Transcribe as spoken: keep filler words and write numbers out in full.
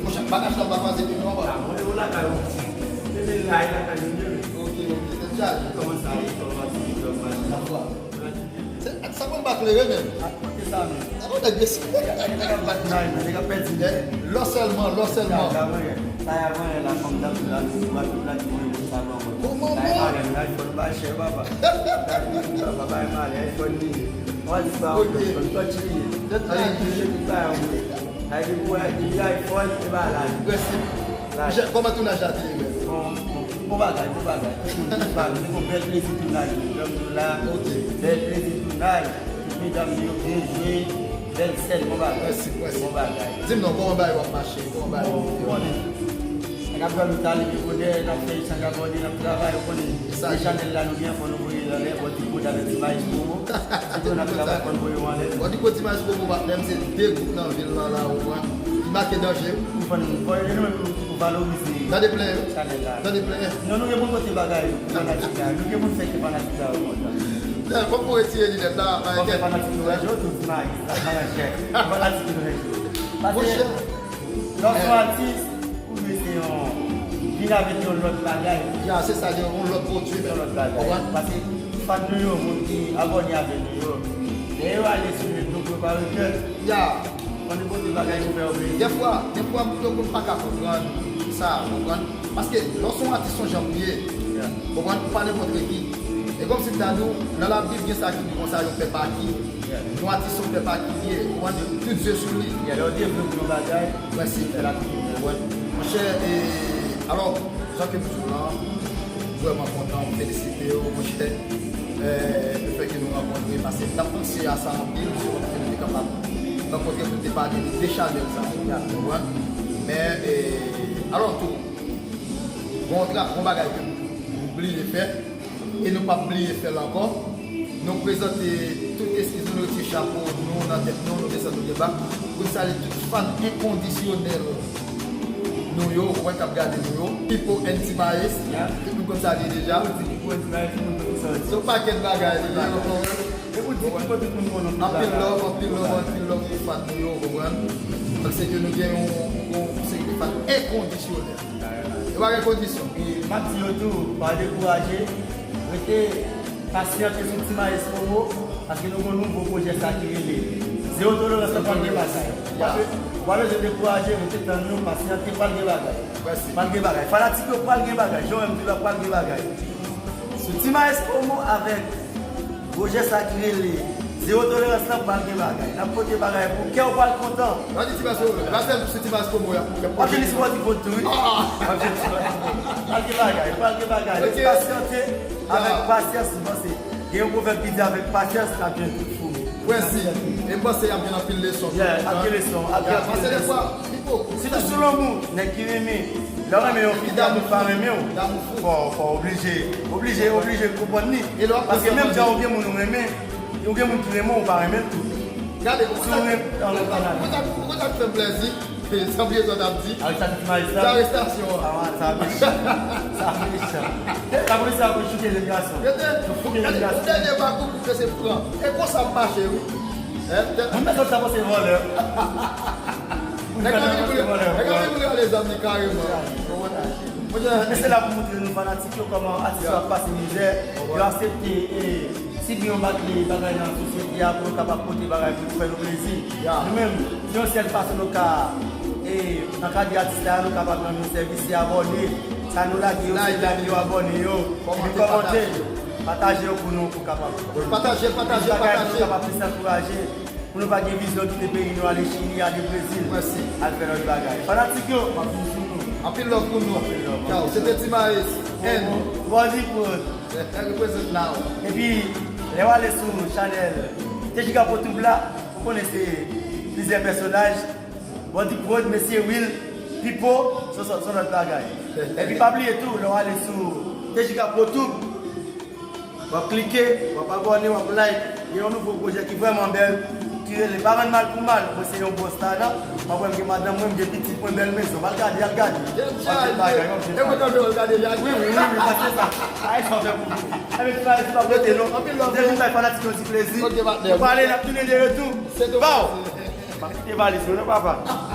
Monchè, bagaj la pa kwaze pi non, baba. Ok, ok, tèt chaje. Se, sa konn pa klere menm. Sa konn nèg mesye. Lò sèlman, lò sèlman. Kòman non? Tèt chaje. Prensip. Monchè, kòman tounaj la te ye menm? Bon, bon, bon bagay, bon bagay. Tout moun ki pa nou, se yon bèl plezi tounaj, nou janm nou la. Ok. Bèl plezi tounaj. Tout medam yo byen jwe. Bèl sèn, bon bagay. Mèsi, mèsi. Bon bagay. Di m non, kòman bagay w ap mache? Kòman bagay w ap... Bon, bon. N ap pran nou tale de bonè, n ap fè echanj abòne, n ap travay, ou konnen. Se chanèl la nou gen, fò nou voye l anlè, bon, ti kout avèk ti mayi sou. Sitou n ap travay, fò n voye w anlè. Bon, di kote ti mayi sou, patnè m, se de gwoup nan vil lan la, ou wè. Li make danje. Nou fò nou, fò nou menm nou valorize chanèl la. Tande plenyen. Non, nou gen pou n pote bagay pou fanatik la. Nou gen pou n fè ke fanatik la yo kontan. Fò nou retire linèt la. Fò fè fanatik nou wè, yo tou di mayi, sa fanatik, fanatik nou wè. Paske lè w se yon atis, ou dwe se yon, vin avèk yon lòt bagay. Ya, se sa, yon lòt pwodui. Yon lòt bagay. Paske fan nou yo, moun ki abòne avè nou yo, lè yo ale sou YouTube, yo pa regrèt. Ya. Fò nou pote bagay pou fè yo plezi. Dèfwa, dèfwa, yon moun pa ka konprann sa, konprann? Paske lè w se yon atis, se yon jan w ye. Ya. Konprann? Ou pa nenpòt ki. E kòmsi m ta di w, nan Labib, gen sa ki di konsa, yon pèp aki. Yon atis se yon pèp aki li ye, ou konprann, tout zye sou li. Lè w devlope yon bagay, prensip, fè l aplike, ou konprann. Monchè, e, alò, jan ke m di w lan, m vrèman kontan, m felisite w, monchè, e, le fè ke nou rankontre, paske m t ap panse a sa anpil, m te kontan ke nou te kapab rankontre pou te pale de chanèl sa, ou konprann. Men, e, alò tou, bon, tra-, bon bagay ke nou bliye fè. E nou p ap bliye fè l ankò. Nou prezante tout eskiz nou, nou retire chapo nou nan tèt nou, nou desann nou gen ba, pou n salye tout fan enkondisyonèl nou yo, ou wè k ap gade nou yo. Pipo and Ti Maes, tout moun konn sa li ye deja. Se yon pakèt bagay li ye, ou konprann? Anpil love, anpil love, anpil love pou fan nou yo, ou konprann? Paske nou gen yon, yon, yon seri de fan enkondisyonèl. Yo pa gen kondisyon. E m ap di yo tou, pa dekouraje, rete pasyante sou Ti Maes Promo, paske nou gen yon nouvo pwojè sa ki rele Zewo Tolerans lan pral gen bagay. Ou pa be-, ou pa bezwen dekouraje, rete tann nou, pasyante, pral gen bagay. Pral gen bagay. Fanatik yo, pral gen bagay. Jan w wè m di la, pral gen bagay. Sou Ti Maes Promo avèk pwojè sa ki rele Zewo Tolerans lan pral gen bagay. N ap pote bagay pou kè w pral kontan. W ap di Ti Maes Promo, pa sèl sou Ti Maes Promo y ap, y ap... W ap jwenn li sou Body Prod tou, wi. W ap jwenn li sou Body Prod. Pral gen bagay, pral gen bagay. Rete pasyante, avèk pasyans, m panse. Gen yon pwovèb ki di avèk pasyans, n ap jwenn tout foumi. Prensip. E m panse y ap jwenn anpil leson. Yeah, ap gen leson, ap gen anpil leson. Sitou sou lanmou, nèg ki renmen. Lè w renmen yon fi, ki damou pa renmen w, fò, fò oblije, oblije, oblije konprann li. Paske menm jan ou gen moun ou renmen, ou gen moun ki renmen w, ou pa renmen l tou. Gade, ou konn sa k fè m plèzi, tanpri, sa w t ap di. Arestasyon an. Sa mechan. Sa mechan. Sa polisye a konn choute jèn gason. Yo fouke jèn gason. Dènye bakou pou mesye pran. E konsa m mache, wi. Moun nan sòt sa panse vòlè. Nèg la vin pou li, nèg la vin pou li ale zam li kareman. Men se la pou montre nou fanatik yo kòman atis yo ap pase mizè. Yo aksepte, e, sibi yon bagay nan sosyete a pou yo kapab pote bagay pou fè nou plezi. Nou menm, se yon sèl fason nou ka, e, ankadre atis la, nou kapab rann yo sèvis, se abòne. Sa nou lage yo, se like yo, abòne yo, epi kòmante. Pataje yo pou nou, pou kapab. Pataje, pataje, pataje. Pou nou pa gen vizyon kite peyi nou, ale Chili, ale Brezil, al fè lòt bagay. Fanatik yo, m ap vin sou nou. Anpil love pou nou. Anpil love. Ciao, se te Ti Maes and Body Prod. Represent now. Epi, lè w ale sou chanèl T J K Pro Tube la, ou konnen se plizyè pèsonaj. Body Prod, Mesye Will, Pipo, se, se, se lòt bagay. Epi pa bliye tou, lè w ale sou T J K Pro Tube, w ap klike, w ap abòne, w ap like. Gen yon nouvo pwojè ki vrèman bèl, ki rele Pa Rann Mal pou Mal. Mwen se yon bòs la, non. Mwen gen madanm mwen, gen pitit mwen, bèl mezon. Al gade, al gade. Gen bagay, gen bagay. E mwen tankou al gade, gade. Wi, wi, wi, wi, paske sa. Ay, sa fè pou. Ay, men sa, sa pote non. Anpil love. Depi bay fanatik yon ti plezi. Ok, patnè. Yo pale, n ap tounen de retou. Se tou. Baw. M ap kite valiz mwen non, papa.